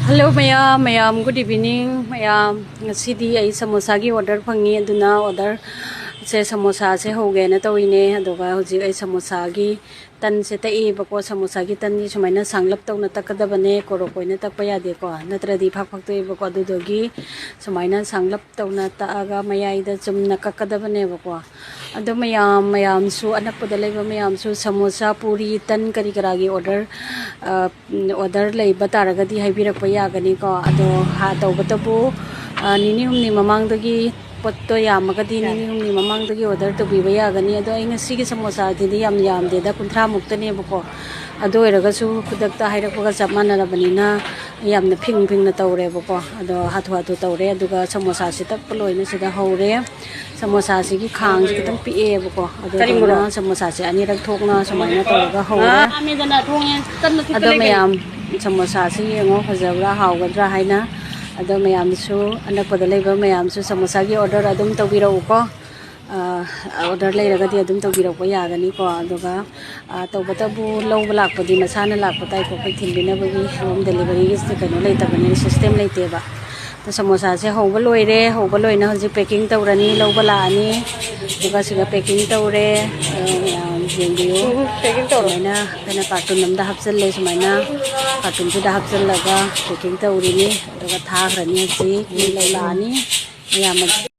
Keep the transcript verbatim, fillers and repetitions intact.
Hello ꯃꯌꯥꯝ, ꯃꯌꯥꯝ good evening꯫ ꯃꯌꯥꯝ, ꯉꯁꯤꯗꯤ ꯑꯩ ꯁꯃꯣꯁꯥꯒꯤ order ꯐꯪꯉꯤ, ꯑꯗꯨꯅ order ꯁꯦ, ꯁꯃꯣꯁꯥꯁꯦ ꯍꯧꯒꯦꯅ ꯇꯧꯔꯤꯅꯦ꯫ ꯑꯗꯨꯒ ꯍꯧꯖꯤꯛ ꯑꯩ ꯁꯃꯣꯁꯥꯒꯤ ꯇꯟꯁꯦ ꯇꯛꯏꯕꯀꯣ꯫ ꯁꯃꯣꯁꯥꯒꯤ ꯇꯟꯁꯦ ꯁꯨꯃꯥꯏꯅ ꯁꯥꯡꯂꯞ ꯇꯧꯅ ꯇꯛꯀꯗꯕꯅꯦ, ꯀꯣꯔꯣꯛ ꯑꯣꯏꯅ ꯇꯛꯄ ꯌꯥꯗꯦꯀꯣ, ꯅꯠꯇ꯭ꯔꯗꯤ ꯐꯥꯛ ꯐꯥꯛꯇꯣꯛꯑꯦꯕꯀꯣ꯫ ꯑꯗꯨꯗꯨꯒꯤ ꯁꯨꯃꯥꯏꯅ ꯁꯥꯡꯂꯞ ꯇꯧꯅ ꯇꯛꯑꯒ ꯃꯌꯥꯏꯗ ꯆꯨꯝꯅ ꯀꯛꯀꯗꯕꯅꯦꯕꯀꯣ꯫ ꯑꯗꯣ ꯃꯌꯥꯝ, ꯃꯌꯥꯝꯁꯨ, ꯑꯅꯛꯄꯗ ꯂꯩꯕ ꯃꯌꯥꯝꯁꯨ ꯁꯃꯣꯁꯥ, ꯄꯨꯔꯤ, ꯇꯟ ꯀꯔꯤ ꯀꯔꯥꯒꯤ order, ꯑ, order ꯂꯩꯕ ꯇꯥꯔꯒꯗꯤ ꯍꯥꯏꯕꯤꯔꯛꯄ ꯌꯥꯒꯅꯤꯀꯣ꯫ ꯑꯗꯣ ꯍꯥ-, ꯇꯧꯕꯇꯕꯨ, ꯑ, ꯅꯤꯅꯤ ꯍꯨꯝꯅꯤ ꯃꯃꯥꯡꯗꯒꯤ, ꯄꯣꯠꯇꯣ ꯌꯥꯝꯃꯒꯗꯤ ꯅꯤꯅꯤ ꯍꯨꯝꯅꯤ ꯃꯃꯥꯡꯗꯒꯤ order ꯇꯧꯕꯤꯕ ꯌꯥꯒꯅꯤ꯫ ꯑꯗꯣ ꯑꯩ ꯉꯁꯤꯒꯤ ꯁꯃꯣꯁꯥꯁꯤꯗꯤ ꯌꯥꯝ ꯌꯥꯝꯗꯦꯗ, ꯀꯨꯟꯊ꯭ꯔꯥ ꯃꯨꯛꯇꯅꯦꯕꯀꯣ꯫ ꯑꯗꯨ ꯑꯣꯏꯔꯒꯁꯨ ꯈꯨꯗꯛꯇ ꯍꯥꯏꯔꯛꯄꯒ ꯆꯞ ꯃꯥꯟꯅꯔꯕꯅꯤꯅ ꯌꯥꯝꯅ ꯐꯤꯡ ꯐꯤꯡꯅ ꯇꯧꯔꯦꯕꯀꯣ꯫ ꯑꯗꯣ ꯍꯥꯊꯨ ꯍꯥꯊꯨ ꯇꯧꯔꯦ꯫ ꯑꯗꯨꯒ ꯁꯃꯣꯁꯥꯁꯤ ꯇꯛꯄ ꯂꯣꯏꯅ ꯁꯤꯗ ꯍꯧꯔꯦ꯫ ꯁꯃꯣꯁꯥꯁꯤꯒꯤ ꯈꯥꯡꯁꯤ ꯈꯤꯇꯪ ꯄꯤꯛꯑꯦꯕꯀꯣ꯫ ꯑꯗꯨꯗꯨꯅ ꯁꯃꯣꯁꯥꯁꯦ ꯑꯅꯤꯔꯛ ꯊꯣꯛꯅ ꯁꯨꯃꯥꯏꯅ ꯇꯧꯔꯒ ꯍꯧꯔꯦ꯫ ꯑꯗꯣ ꯃꯌꯥꯝ, ꯁꯃꯣꯁꯥꯁꯤ ꯌꯦꯡꯉꯣ, ꯐꯖꯕ꯭ꯔꯥ, ꯍꯥꯎꯒꯗ꯭ꯔꯥ ꯍꯥꯏꯅ꯫ ꯑꯗꯣ ꯃꯌꯥꯝꯁꯨ, ꯑꯅꯛꯄꯗ ꯂꯩꯕ ꯃꯌꯥꯝꯁꯨ ꯁꯃꯣꯁꯥꯒꯤ order ꯑꯗꯨꯝ ꯇꯧꯕꯤꯔꯛꯎꯀꯣ꯫ ꯑ, order ꯂꯩꯔꯒꯗꯤ ꯑꯗꯨꯝ ꯇꯧꯕꯤꯔꯛꯄ ꯌꯥꯒꯅꯤꯀꯣ꯫ ꯑꯗꯨꯒ, ꯑ, ꯇꯧꯕꯇꯕꯨ ꯂꯧꯕ ꯂꯥꯛꯄꯗꯤ ꯃꯁꯥꯅ ꯂꯥꯛꯄ ꯇꯥꯏꯀꯣ꯫ ꯑꯩꯈꯣꯏ ꯊꯤꯟꯕꯤꯅꯕꯒꯤ home deliveryꯒꯤ ꯀꯩꯅꯣ ꯂꯩꯇꯕꯅꯤꯅ, system ꯂꯩꯇꯦꯕ꯫ ꯑꯗꯣ ꯁꯃꯣꯁꯥꯁꯦ ꯍꯧꯕ ꯂꯣꯏꯔꯦ꯫ ꯍꯧꯕ ꯂꯣꯏꯅ ꯍꯧꯖꯤꯛ packing ꯇꯧꯔꯅꯤ, ꯂꯧꯕ ꯂꯥꯛꯑꯅꯤ꯫ ꯑꯗꯨꯒ ꯁꯤꯗ packing ꯇꯧꯔꯦ꯫ ꯑ, ꯃꯌꯥꯝ ꯌꯦꯡꯕꯤꯌꯨ꯫ ꯎꯝ, packing ꯇꯧꯔꯣ꯫ ꯁꯨꯃꯥꯏꯅ ꯑꯩꯈꯣꯏꯅ carton ꯑꯃꯗ ꯍꯥꯞꯆꯜꯂꯦ꯫ ꯁꯨꯃꯥꯏꯅ cartonꯁꯤꯗ ꯍꯥꯞꯆꯜꯂꯒ packing ꯇꯧꯔꯤꯅꯤ꯫ ꯑꯗꯨꯒ ꯊꯥꯈ꯭ꯔꯅꯤ ꯍꯧꯖꯤꯛ꯫ ꯃꯤ ꯂꯧ ꯂꯥꯛꯑꯅꯤ꯫ ꯃꯌꯥꯝ